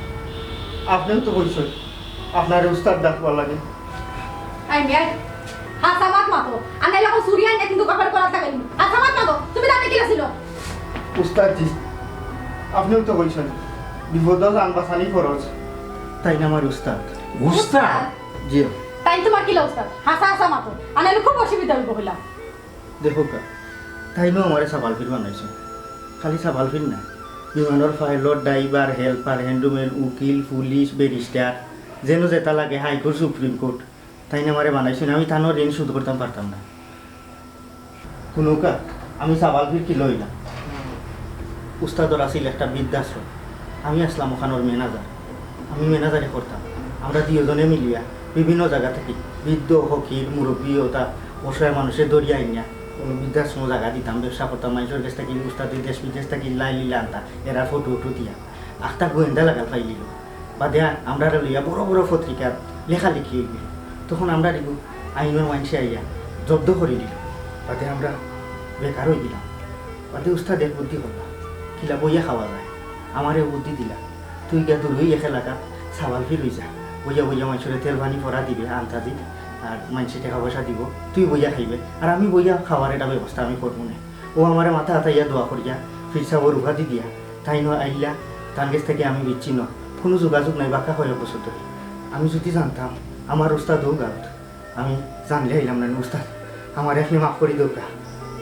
আপনেও তো কইছইন, আপনারে উস্তাদ ডাকবার লাগে। এই মিয়া, হাছা মাত মাতো। আর নাইলে অখন ছুরি আনিয়া কিন্তু কপালে করাত লাগাইমু। হাছা মাত মাতো। তুমি তানরে কিলা চিনো? উস্তাদ জি, আপনেও তো কইছইন, বিপদো জান বাচানি ফরজ। তাইন আমার উস্তাদ। উস্তাদ? জি। তাইন তুমার কিলা উস্তাদ? হাছা হাছা মাতো। আর নাইলে খুব অসুবিধা অইবো কইলাম। দেখউক্কা, তাইনও আমারে সাবালফির বানাইছইন। খালি সাবালফির না, বিমানর পাইলট, ড্রাইভার, হেল্পার, হ্যান্ডম্যান, উকিল, পুলিশ, ব্যারিস্টার, যেন যেতা লাগে, হাইকোর্ট, সুপ্রিম কোর্ট, তাইন আমারে বানাইছইন, আমি তানর ঋণ শোধ করতাম পারতাম না। হুনউক্কা, আমি সাবালফির কিলা অইলাম। উস্তাদর আছিল একটা বৃদ্ধাশ্রম, আমি আছলাম অখানর ম্যানেজার। আমি ম্যানেজারি করতাম। আমরা দুইওজনে মিলিয়া বিভিন্ন জাগা থাকি বৃদ্ধ, ফকির, মুরব্বি, অতা অসহায় মানুষরে ধরিয়া আনিয়া কুনু বৃদ্ধাশ্রম জাগা দিতাম, ব্যবসা করতাম, মানষর গেছ থাকি, উস্তাদে দেশ বিদেশ থাকি লাইলিলা আনতা, এরার ফটো উটো দিয়া। আখতা গোয়েন্দা লাগাল পাইলিলো। বাদে আমরারে লইয়া বড় বড় পত্রিকাত লেখালেখি অইগেলো। তখন আমরারে ইগু আইনর মানষে আইয়া জব্দ করি দিলো। বাদে আমরা বেকার অইগেলাম। বাদে উস্তাদে এক বুদ্ধি করলা, কিলা বইয়া খাওয়া যায়। আমারে বুদ্ধি দিলা, তুই গিয়া দূরই এক এলাকাত সাবালফির অইযা, বইয়া বইয়া মানষরে তেল পানি পরা দিবে আন্তাজি, আর মানষে টেকা পয়সা দিবো, তুই বইয়া খাইবে, আর আমি বইয়া খাওয়ার একটা ব্যবস্থা আমি করমু নে। অউ আমারে মাথা আতাইয়া দোয়া করিয়া, ফির সাবর উপাধি দিয়া, তাইন আইলা, তান গেছ থাকি আমি বিচ্ছিন্ন, কুনু যোগাযোগ নাই, বাক্কা কয়েক বছর ধরি। আমি যুদি জানতাম, আমার উস্তাদ অউ গাত। আমি জানলে আইলাম না নি উস্তাদ। আমারে আপনে মাফ করি দেউক্কা।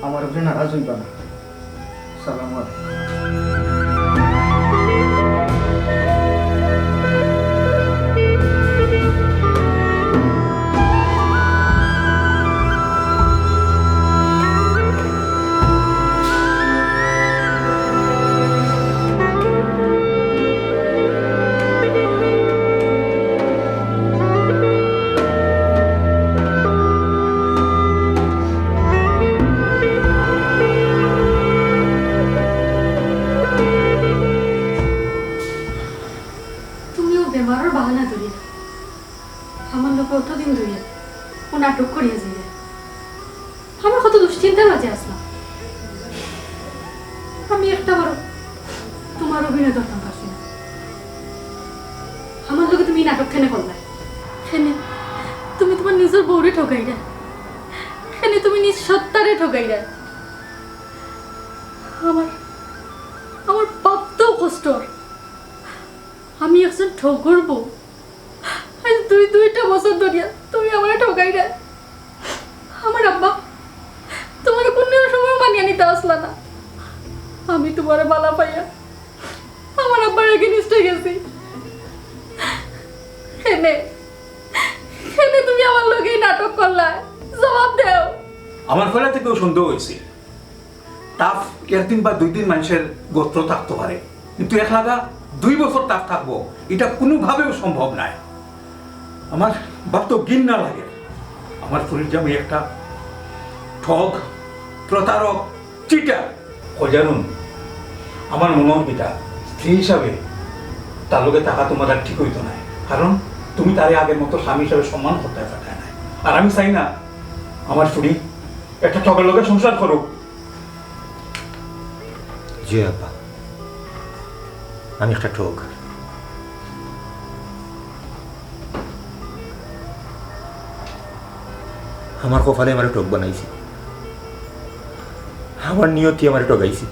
আমার উপরে নারাজ অইবা না। সালাম আলাইকুম। তুমিও বেমারর বাহানা ধরিয়া আমার লগে অতদিন ধরিয়া ও নাটক করিয়া যাইবে। আমার কত দুশ্চিন্তার মাঝে আছলাম। আমি একটা বারো তোমার অভিনয় ধরতাম পারছি না। আমার লগে তুমি নাটক কেনে করলায়? কেনে তুমি তোমার নিজর বউরে ঠগাইরায়, কেনে তুমি নিজ সত্তারে ঠগাইরায়। আমার, আমার ভাবতেও কষ্ট অর। আমি একজন ঠগর বউ। আজ দুই দুইটা বছর ধরিয়া তুমি আমারে ঠগাইরায়। আমার আব্বা তোমারে কুনু সময় মানিয়া নিতা আছলা না। আমি তোমারে বালা পাইয়া আমার আব্বার against-এ গেছি। কেনে, কেনে তুমি আমার লগে ই নাটক করলায়? জবাব দেও। আমার পয়লা থাকিউ সন্দেহ অইছিল। তাফ একদিন বা দুই দিন মানষর গত্র থাকতো পারে, কিন্তু একলাগা দুই বছর তাফ থাকবো, ইটা কুনুভাবেউ সম্ভব নায়। আমার ভাবতেউ ঘিন্না লাগে। আমার ফুরির জামাই একটা ঠগ, প্রতারক, চিটার। ও জানুন, আমার মনে অয় কিতা, স্ত্রী হিসাবে তার লগে থাকা তোমার আর ঠিক অইতো নায়, কারণ তুমি তারে আগের মতো স্বামী হিসাবে সম্মান করতায় পারতায় নায়। আর আমি চাই না আমার ফুরি একটা ঠগর লগে সংসার করুক। জি আব্বা, আমি একটা ঠগ। আমার কপালে আমারে ঠগ বানাইছে, আমার নিয়তি আমারে ঠগাইছে।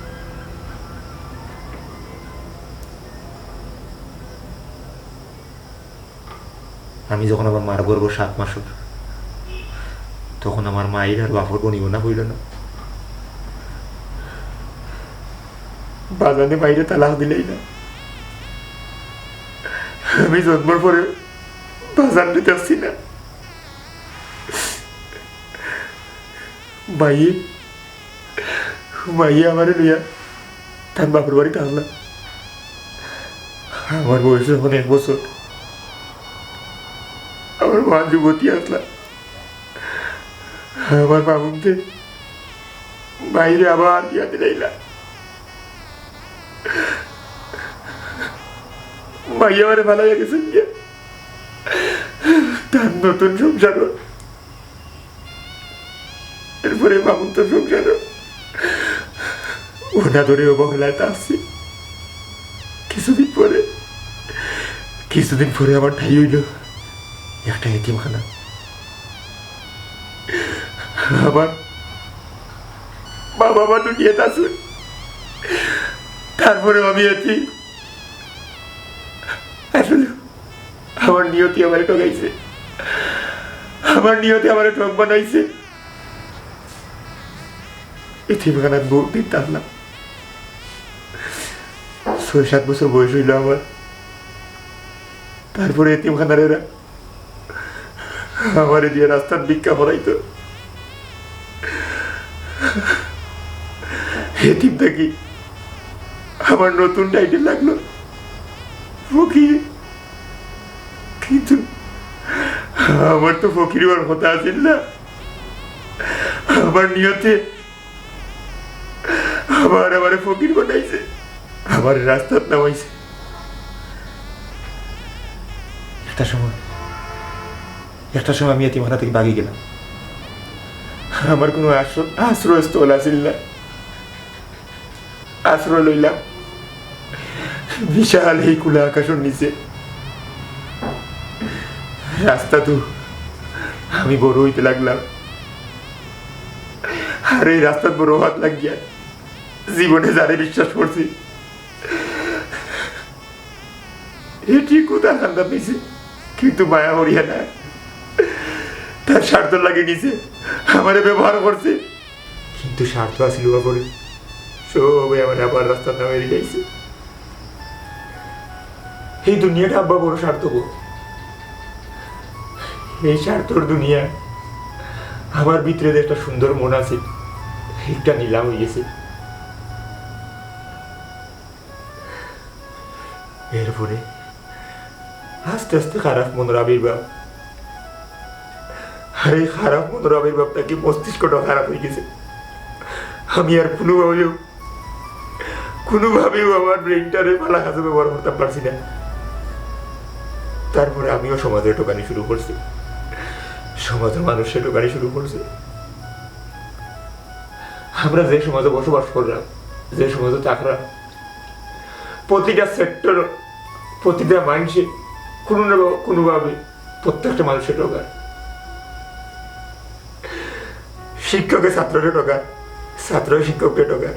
আমি যখন আমার মার গর্ভো সাত মাসর, তখন আমার মাইর আর বাফর বনিবনা অইল না। বাজানে মাইরে তালাক দিলাইলা। আমি জন্মর পরে বাজানরে দেখছি না। মাইয়ে, মাইয়ে আমারে লইয়া তান বাপর বাড়ি থাকলা। আমার বয়স যখন এক বছর, আমার মা যুবতী আছলা। আমার মামুনতে মাইরে আবার বিয়া দিলাইলা। মাইয়া আমারে ফালাইয়া গেছইন গিয়া তান নতুন সংসারো। এরপরে মামুনতর সংসারো অনাদরে অবহেলায় থাকছি। কিছুদিন পরে, কিছুদিন পরে আমার ঠাই অইল একটা এতিমখানা। আমার মা বাবা দুনিয়াত আছইন, তারপরেও আমি এতিম। আসলে আমার নিয়তি আমারে ঠগাইছে, আমার নিয়তি আমারে ঠগ বানাইছে। এতিমখানাত বহুত দিন থাকলাম, ছয় সাত বছর বয়স অইল আমার। তারপরে এতিমখানার এরা আমারে দিয়া রাস্তাত ভিক্ষা করাইতো। এতিম থাকি আমার নতুন টাইটেল লাগলো ফকির। কিন্তু আমার তো ফকির অওয়ার কথা আছিল না। আমার নিয়তে আবার আমারে ফকির বানাইছে, আমারে রাস্তাত নামাইছে। একটা সময়, একটা সময় আমি এতিমখানা থাকি ভাগি গেলাম। আমার কুনু আশ্র-, আশ্রয়স্থল আছিল না। আশ্রয় লইলাম বিশাল এই খোলা আকাশর নিচে। রাস্তাত আমি বড় অইতে লাগলাম। আর এই রাস্তাত বড় অওয়াত লাগিয়া জীবনে যারে বিশ্বাস করছি, হে ঠিকউ তার কান্দাত নিছে, কিন্তু মায়া করিয়া না। স্বার্থর লাগি নিছে, আমারে ব্যবহার করছে, কিন্তু স্বার্থ আছিল বাপরে, সবে আমারে আবার রাস্তাত নামাই দিলাইছে। এই দুনিয়াটা আব্বা বড় স্বার্থপর। এই স্বার্থর দুনিয়া আমার ভিতরে যে একটা সুন্দর মন আছে, একটা নিলাম অইগেছে। এরপরে আস্তে আস্তে খারাপ মনর আবির্ভাব। আর এই খারাপ মনর আবির্ভাব থাকি মস্তিষ্কটা খারাপ অইগেছে। আমি আর কুনুভাবেও, কুনুভাবেও আমার ব্রেইনটারে ভালা কাজে ব্যবহার করতাম পারছি না। তারপরে আমিও সমাজে ঠকানি শুরু করছি, সমাজর মানুষরে ঠকানি শুরু করছি। আমরা যে সমাজে বসবাস কররাম, যে সমাজে থাকরাম, প্রতিটা সেক্টর, প্রতিটা মানষে কুনু না কুনুভাবে প্রত্যেকটা মানুষরে ঠকার। শিক্ষকে ছাত্ররে ঠকার, ছাত্রই শিক্ষকরে ঠকার।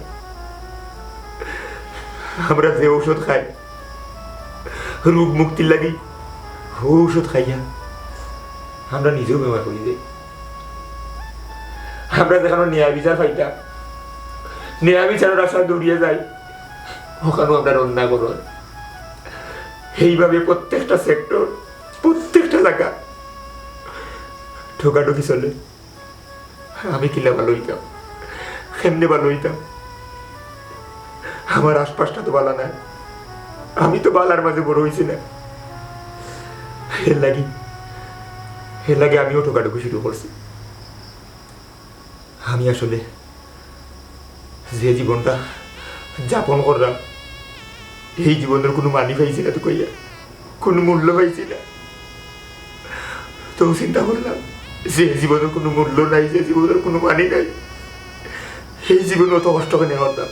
আমরা যে ঔষধ খাই রোগ মুক্তির লাগি, অউ ঔষধ খাইয়া আমরা নিজেও বেমার অই যাই। আমরা যেখানো ন্যায় বিচার পাইতাম, ন্যায় বিচারর আশায় দৌড়িয়া যাই, অখানো আমরা রন্না করো। এইভাবে প্রত্যেকটা সেক্টর, প্রত্যেকটা জাগা ঠকাঠকি চলে। আমি কিলা ভালা অইতাম, কেমনে ভালা অইতাম? আমার আশপাশটা তো ভালা নায়, আমি তো ভালার মাঝে বড় অইছি না। এর লাগি, এর লাগি আমিও ঠকাঠকি শুরু করছি। আমি আসলে যে জীবনটা যাপন কররাম, এই জীবনর কুনু মানি পাইছি না তো কইয়া, কুনু মূল্য পাইছি না। তো চিন্তা করলাম, যে জীবনর কুনু মূল্য নাই, যে জীবনর কুনু মানি নাই, এই জীবন অত কষ্ট কেনে করতাম?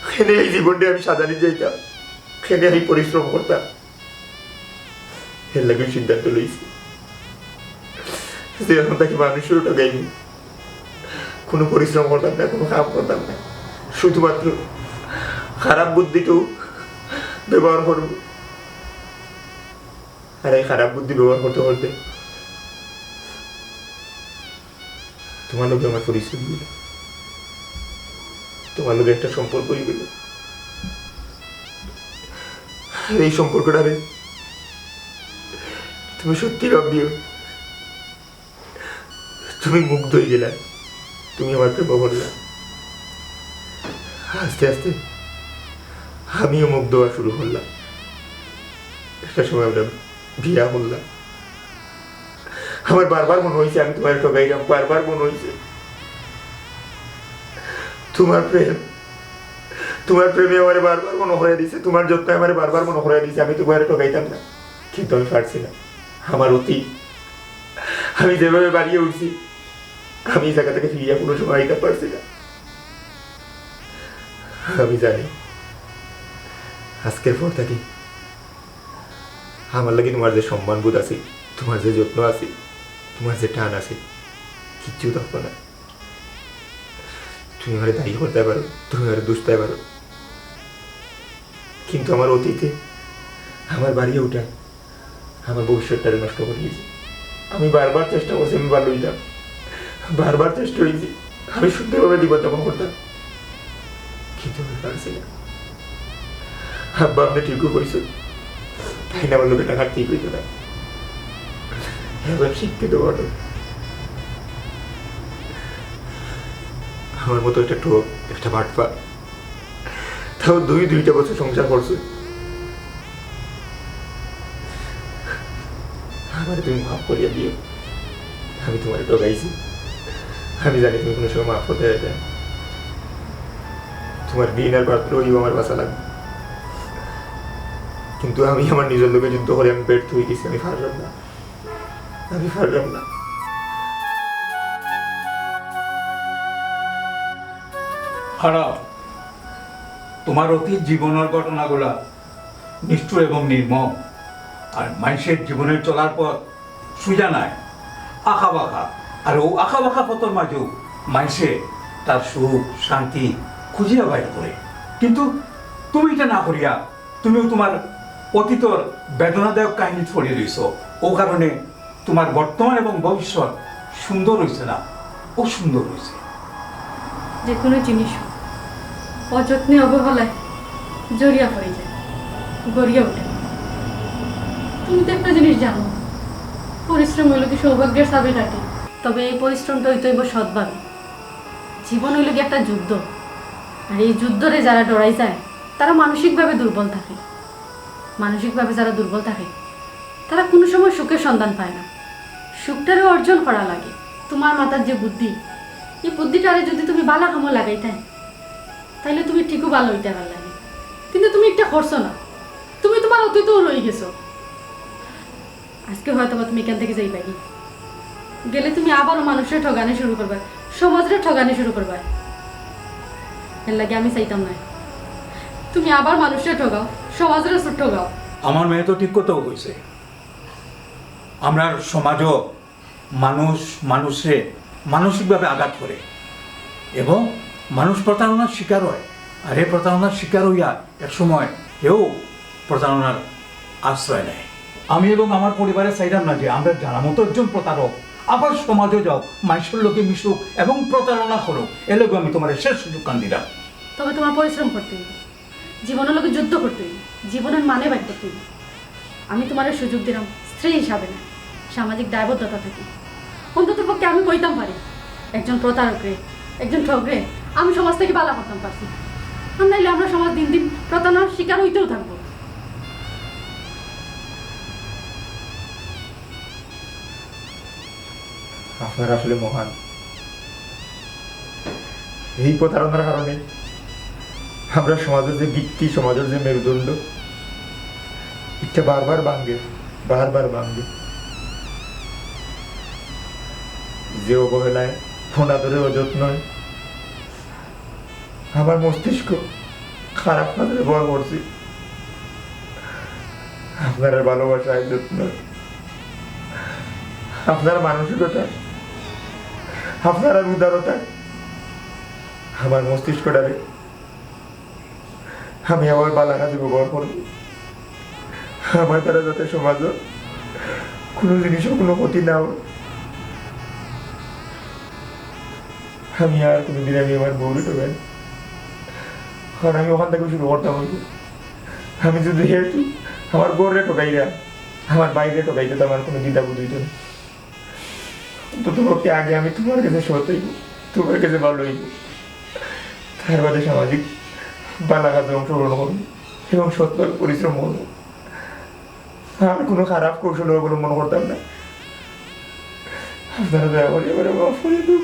কেনে এই জীবনটা আমি সাজানি যাইতাম, কেনে আমি পরিশ্রম করতাম? এর লাগি সিদ্ধান্ত লইছি যে এখন থাকি মানুষরে ঠকাইমু, কুনু পরিশ্রম করতাম না, কুনু কাম করতাম না, শুধুমাত্র খারাপ বুদ্ধিটুকু ব্যবহার করমু। আর এই খারাপ বুদ্ধি ব্যবহার করতে করতে তুমার লগে আমার পরিচয় অইলো, তুমার লগে একটা সম্পর্ক অইগেলো। আর এই সম্পর্কটারে তুমি সত্যি ভাবিও, তুমি মুগ্ধ অইগেলায়, তুমি আমার প্রেমে পড়লায়। আস্তে আস্তে আমিও মুগ্ধ অওয়া শুরু করলাম। একটা সময় আমরা বিয়া করলাম। আমার বারবার মনো অইছে আমি তুমারে ঠকাইলাম, বারবার মনো অইছে। তুমার প্রেম, তুমার প্রেমে আমারে বারবার মনো করাই দিছে, তুমার যত্নে আমারে বারবার মনো করাই দিছে আমি তুমারে ঠকাইতাম না, কিন্তু আমি পারছি না। আমার অতীত, আমি যেভাবে বাড়িয়া উঠছি, আমি এই জাগা থাকি ফিরিয়া কুনু সময় আইতাম পারছি না। আমি জানি, আজকের পর থাকি আমার লাগি তুমার যে সম্মানবোধ আছে, তুমার যে যত্ন আছে, তুমার যে টান আছে, কিচ্ছু থাকতো না। তুমি আমারে দায়ী করতায় পারো, তুমি আমারে দুষতায় পারো, কিন্তু আমার অতীতে আমার বাড়িয়া উঠায় আমার ভবিষ্যৎটারে নষ্ট করি দিছে। আমি বারবার চেষ্টা করছি আমি ভালা অইতাম, বারবার চেষ্টা অইছে আমি সুন্দরভাবে জীবনযাপন করতাম, কিন্তু আমি পারছি না। আব্বা, আপনে ঠিকউ কইছইন, তাইন আমার লগে থাকা ঠিক অইতো না। একজন শিক্ষিত ঘটক, আমার মতো একটা ঠক, একটা বাটপার, তাও দুই দুইটা বছর সংসার করছে। আমারে তুমি মাফ করিয়া দিও, আমি তুমারে ঠকাইছি। আমি জানি তুমি কুনু সময় মাফ করতায় পারবায় না। তুমার ঘৃণার পাত্র অইয়াও আমার বাঁচা লাগবো, কিন্তু আমি আমার নিজর লগে যুদ্ধ করি আমি ব্যর্থ অই গেছি, আমি পারলাম না, আমি পারলাম না। খারাপ, তুমার অতীত জীবনর ঘটনাগুলা নিষ্ঠুর এবং নির্মম। আর মানষর জীবনর চলার পথ সুজা নায়, আঁকা বাঁকা। আর অউ আঁকা বাঁকা পথর মাঝেউ মানষে তার সুখ, শান্তি খুঁজিয়া বাইর করে। কিন্তু তুমি ইটা না করিয়া তুমিও তুমার অতীতর বেদনাদায়ক কাহিনী ছড়িয়ে দিছো। অউ কারণে তোমার বর্তমান এবং ভবিষ্যৎ সুন্দর হয়েছে না, অসুন্দর হয়েছে। যে কোনো জিনিস অযত্নে অবহেলায় জড়িয়া পড়ে যায়, গড়িয়া ওঠে। তুমি তো একটা জিনিস জানো, পরিশ্রম হইল কি সৌভাগ্যের চাবিকাঠি। তবে এই পরিশ্রমটা হইতে হইব সৎভাবে। জীবন হইল কি একটা যুদ্ধ, আর এই যুদ্ধরে যারা ডরাই যায়, তারা মানসিকভাবে দুর্বল থাকে। মানসিকভাবে যারা দুর্বল থাকে, তারা কোনো সময় সুখের সন্ধান পায় না। সুখটারে অর্জন করা লাগে। তোমার মাথার যে বুদ্ধি, এই বুদ্ধিটারে যদি তুমি বালা কামো লাগাইতায়, তাহলে তুমি ঠিকও ভালো হইতে পারলায়। কিন্তু তুমি একটা করছো না, তুমি তোমার অতীতেও রয়ে গেছো। আজকে হয়তো বা তুমি এখান থেকে যাইবায়, গেলে তুমি আবারও মানুষরে ঠগানি শুরু করবায়, সমাজরে ঠগানি শুরু করবায়। এর লাগি আমি চাইতাম না তুমি আবার মানুষরে ঠগাও, সমাজরে ঠগাও। আমার মেয়ে তো ঠিক কথাও কইছে। আমরার সমাজও মানুষ মানুষরে মানসিকভাবে আঘাত করে এবং মানুষ প্রতারণার শিকার হয়। আর এই প্রতারণার শিকার হইয়া এক সময় কেউ প্রতারণার আশ্রয় নেয়। আমি এবং আমার পরিবারে চাইলাম না যে আমরা জানা মতো একজন প্রতারক আবার সমাজে যাও, মানুষের লোকে মিশুক এবং প্রতারণা করো। এর লাগি আমি তোমার শেষ সুযোগ কান দিলাম। তবে তোমার পরিশ্রম করতে হইব, জীবনের লোকে যুদ্ধ করতে হইব, জীবনের মানে বাইর করতে হইব। আমি তোমার সুযোগ দিলাম স্ত্রী হিসাবে না, সামাজিক দায়বদ্ধতা থেকে। অন্তত পক্ষে আমি কইতাম পারি, একজন প্রতারকরে, একজন ঠগরে আমি সমাজ থেকে বালা করতাম পারছি। আর নাইলে আমরা সমাজ দিন দিন প্রতারণার শিকার হইতেও থাকবো। আপনারা আসলে মহান। এই প্রতারণার কারণে আমরা সমাজের যে ভিত্তি, সমাজের যে মেরুদণ্ড, এটা বারবার ভাঙ্গে, বারবার ভাঙ্গে। যে অবহেলায়, অনাদরে, অযত্নয় আমার মস্তিষ্ক খারাপ কাজে ব্যবহার করছি। আপনারার ভালোবাসা, যত্ন, আপনারার মানসিকতা, আপনারার উদারতা আমার মস্তিষ্কটারে আমি আমার বালা কাজে ব্যবহার করব। আমার দ্বারা যাতে সমাজও কোনো জিনিসও কোনো ক্ষতি না হয়। আমি আর কোনোদিন আমি আমার বউরে ঠকাই না। কারণ আমি ওখান থেকে শুরু করতাম হইব। আমি যদি হেতু আমার বউরে ঠকাই না, আমার বাইরে ঠকাইতে তো আমার কোনো দ্বিধাবোধ হইতো না। অন্তত পক্ষে আগে আমি তোমার কাছে সৎ হইব, তোমার কাছে ভালো হইব। তার বাদে সামাজিক বালা কাজে অংশগ্রহণ করব এবং সৎভাবে পরিশ্রম করব। আর কোনো খারাপ কৌশল অবলম্বন করতাম না। আপনারা দয়া করে এবারে মাফ করে দিন।